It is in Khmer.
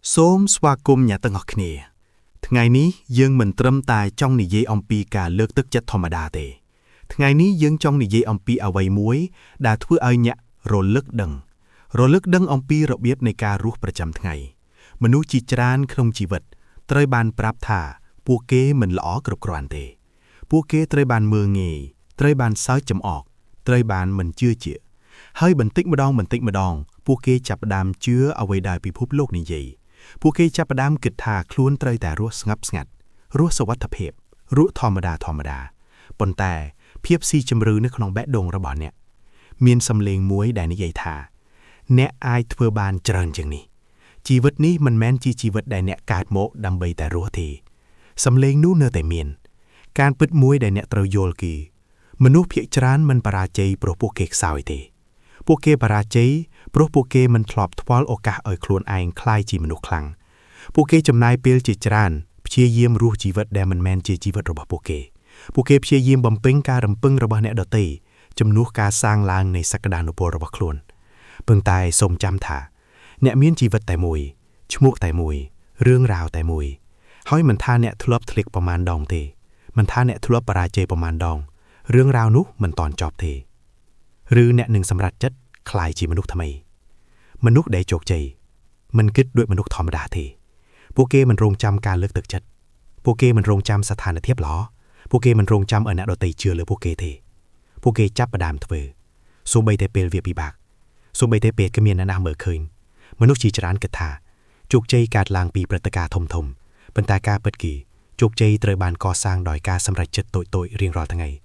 សូមស្វាគមន៍អ្នកទាំងអស់គ្នា ថ្ងៃនេះយើងមិនត្រឹមតែចង់និយាយអំពីការលើកទឹកចិត្តធម្មតាទេ ថ្ងៃនេះយើងចង់និយាយអំពីអ្វីមួយដែលធ្វើឲ្យអ្នករលឹកដឹង រលឹកដឹងអំពីរបៀបនៃការរស់ប្រចាំថ្ងៃ មនុស្សជាច្រើនក្នុងជីវិតត្រូវបានប្រាប់ថាពួកគេមិនល្អគ្រប់គ្រាន់ទេ ពួកគេត្រូវបានមើលងាយត្រូវបានសើចចំអកត្រូវបានមិនជឿជាក់ហើយបន្តិចម្ដងបន្តិចម្ដង ពួកគេចាប់ផ្ដើមជឿអ្វីដែលពិភពលោកនិយាយ ពួកគេចាប់ផ្ដើមគិតថាខ្លួនត្រូវតែរស់ស្ងប់ស្ងាត់រស់សុវត្ថិភាពរស់ធម្មតាធម្មតាប៉ុន្តែភាពស៊ីជម្រៅនៅក្នុងបេះដូងរបស់អ្នក មានសំឡេងមួយដែលនិយាយថា អ្នកអាចធ្វើបានច្រើនជាងនេះ ជីវិតនេះមិនមែនជាជីវិតដែលអ្នកកើតមកដើម្បីតែរស់ទេសំឡេងនោះនៅតែមាន ការពិតមួយដែលអ្នកត្រូវយល់គឺមនុស្សភាគច្រើនមិនបរាជ័យព្រោះពួកគេខ្សោយទេ ពួកគេបរាជ័យព្រោះពួកគេមិនធ្លាប់ផ្ដល់ឱកាសឲ្យខ្លួនឯងក្លាយជាមនុស្សខ្លាំង ពួកគេចំណាយពេលជាច្រើនព្យាយាមរស់ជីវិតដែលមិនមែនជាជីវិតរបស់ពួកគេ ពួកគេព្យាយាមបំពេញការរំពឹងរបស់អ្នកដទៃជំនួសការសាងឡើងនៃសក្តានុពលរបស់ខ្លួនប៉ុន្តែសូមចាំថា អ្នកមានជីវិតតែមួយឈ្មោះតែមួយរឿងរ៉ាវតែមួយ ហើយមិនថាអ្នកធ្លាប់ធ្លាក់ប្រមាណដងទេមិនថាអ្នកធ្លាប់បរាជ័យប្រមាណដងរឿងរ៉ាវនោះមិនទាន់ចប់ទេ ឬអ្នកនឹងសម្រេចចិត្តក្លាយជាមនុស្សថ្មី មនុស្សដែលជោគជ័យមិនគិតដូចមនុស្សធម្មតាទេ ពួកគេមិនរងចាំការលើកទឹកចិត្តពួកគេមិនរងចាំស្ថានភាពល្អពួកគេមិនរងចាំឲ្យអ្នកដទៃជឿលើពួកគេទេ ពួកគេចាប់ផ្ដើមធ្វើសូម្បីតែពេលវាពិបាកសូម្បីតែពេលគ្មានអ្នកណាមើលឃើញមនុស្សជាច្រើនគិតថាជោគជ័យកើតឡើងពីព្រឹត្តិការណ៍ធំធំប៉ុន្តែការពិតគឺជោគជ័យត្រូវបានកសាងដោយការសម្រេចចិត្តតូចៗរៀងរាល់ថ្ងៃ។